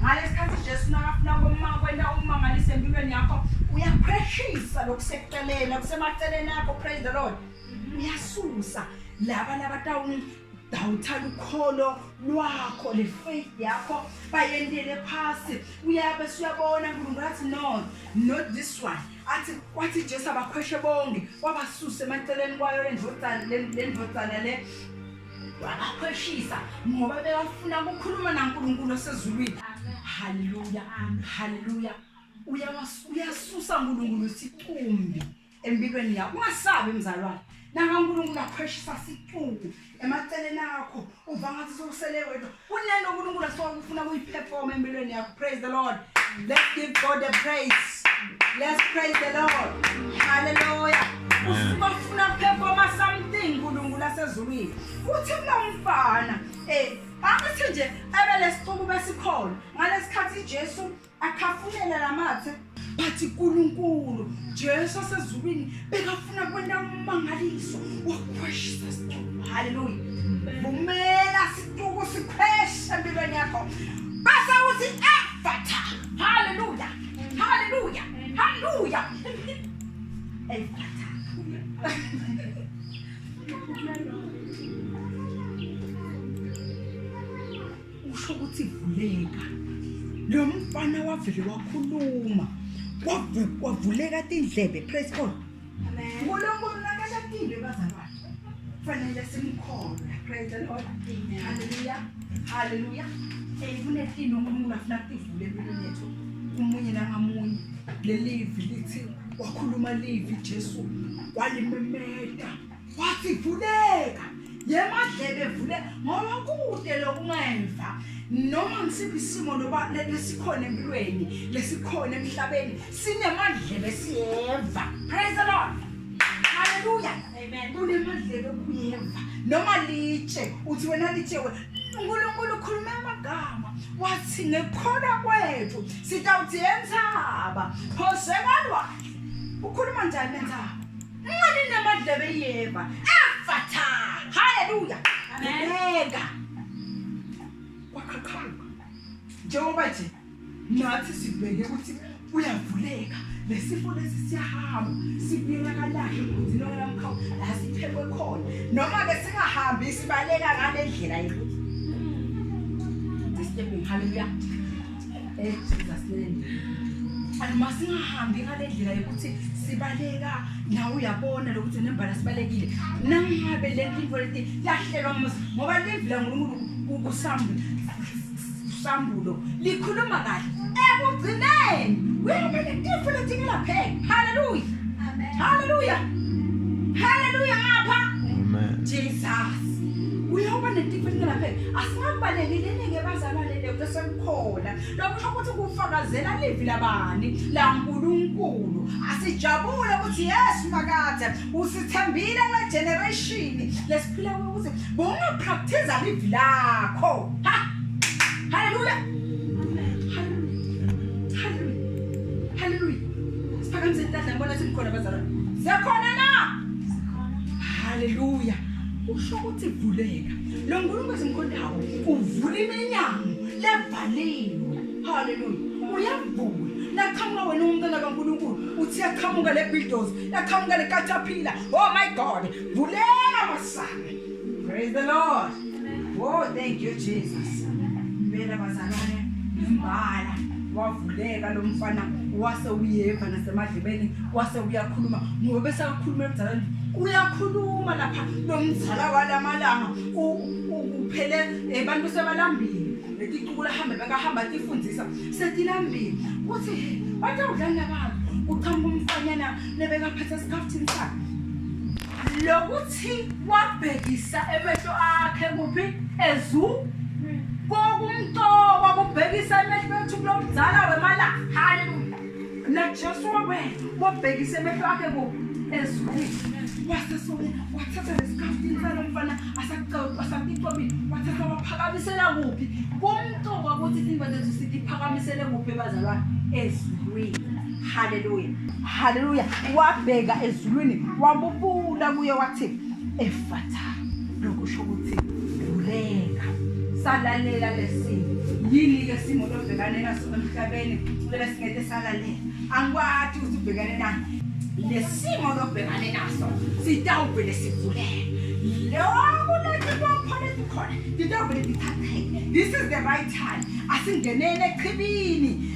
Ngalesikhathi Jesu nakafuna kuma kwenta ummangaliso empilweni yakho, uyakhweshisa lokuseceleni, lokusemaceleni akho, praise the Lord. Uyasusa laba labatawu dawutha lukholo lwakho le faith yakho bayentele phasi uyabe suyabona uNkulunkulu athi no not this one athi wathi Jesu abakhweshe bonke wabasusa emaceleni kwayo lendvodzana lendvodzana le wabakhweshisa ngoba bekafuna ukukhuluma naNkulunkulu osezulwini haleluya haleluya uyasusa uNkulunkulu isicumbi empilweni yakho ungasabi mzalwane nakaNkulunkulu akhweshisa sicuku emaceleni akho uva ngathi sowusele wedwa kunento uNkulunkulu asuka kufuna kuyiperform empilweni yakho praise the Lord let's give God a praise let's praise the Lord hallelujah usuka ufuna kuperforma something uNkulunkulu asezulwini uthi kulomfana eh angithi nje ebelesicuku besikhona ngalesikhathi Jesu akhafunele lamathe but uNkulunkulu Jesu osezulwini bekafuna kwenta ummangaliso wakhweshisa isituku haleluya vumela isituku sikhweshe empilweni yakho bese uthi efatha haleluya haleluya haleluya efatha usho ukuthi vuleka lo mfana wavele wakhuluma wavuleka tindlebe praise God uNkulunkulu nakashatile bazalwane fanele simkholwe praise the Lord hallelujah hallelujah eh kunetinto uNkulunkulu afuna kutivule empilweni yethu umunye nangamunye lelivi lithi wakhuluma livi Jesu walimemeta wathi vuleka yemadlebe vule ngoba kude lokungeva noma ngisiphi isimo loba lesikhona empilweni lesikhona emhlabeni sinemadlebe siyeva praise the lord haleluya amen kunemadlebe kuyeva noma litshe uthi wena litshe wena uNkulunkulu ukhuluma amagama wathi ngekholwa kwethu sitawuthi entsaba phoseka lwandle ukhuluma njani nentsaba Ngani namadlebe yeba. Efatha. Hallelujah. Amen. Kwaqhaqhamuka. Njengoba nje nathi sibheke ukuthi uyavuleka lesifo lesi siyahamba sibuyela kalahle mkhunzini olamkhawu la siphekwe khona noma ke singahambi sibaleka ngale ndlela yokuthi this stepping hallelujah Eh Jesus name. Masingahambi ngale ndlela yokuthi sibaleka nawe uyabona lokuthi nembala sibalekile. Nangabe le nto leti lahlelwa muzi ngoba livi laNkulunkulu kusambulo sambulo likhuluma kahle ekugcineni kuyoba netifo letingelapheki. Hallelujah. Amen. Hallelujah. Hallelujah ngapha. Amen. Jesus. Uyoba netifo letingelapheki. Asingabaleki lenike bazalwane le sekukhona lokusho ukuthi kufakazela livi labani laNkulunkulu asijabule ukuthi yes makade usithembile kule generation lesiphila kuyo ukuthi bungapractice livi lakho ha haleluya haleluya haleluya siphakamise intandla ngibona simkhona bazalwane siyakhona na haleluya usho ukuthi vuleka lo nkulunkulu esimkhontawo uvula iminyango levaliwe haleluya uyavula naqhamuka wena umntwana kaNkulunkulu uthi yaqhamuka le bulldoze yaqhamuka le caterpillar oh my god vuleka masango praise the lord oh thank you jesus impela bazalwane imbala wavuleka lo mfana wase uyeva nasemadlebeni wase uyakhuluma ngoba bese akhuluma emzalweni uyakhuluma lapha lo mzala walamalanga uphele abantu sebalambile leticuku lahambe bekahamba tifundisa setilambile uthi batawudlani labantu kuqhamuka umfanyana lebekaphethe esikhafthini sakhe lokuthi wabhekisa emehlo akhe kuphi ezu kokumcoka kubhekisa emehlo ethu kulomdzala wemala haleluya najesu wakwena wabhekisa emehlo akhe kuphi ezulwini wasesoke wathatha lesikhaftini salo mfana asakucobile wathatha waphakamisela kuphi kumcoka ukuthi izinto zethu sitiphakamisele kuphi bazalwane ezulwini haleluya haleluya wabheka ezulwini wabubula kuye wathi efatha lokusho ukuthi vuleka salalela lesimo yini-ke Sike simo lobhekane naso emhlabeni lebesingete salalela. Angikwati ukuthi ubhekane nani. Lesimo lobhekane naso sitawuvele sivuleke. Lokhu letibopho letikhona titawuvele tithatheke. This is the right time. Asingeneni echibini.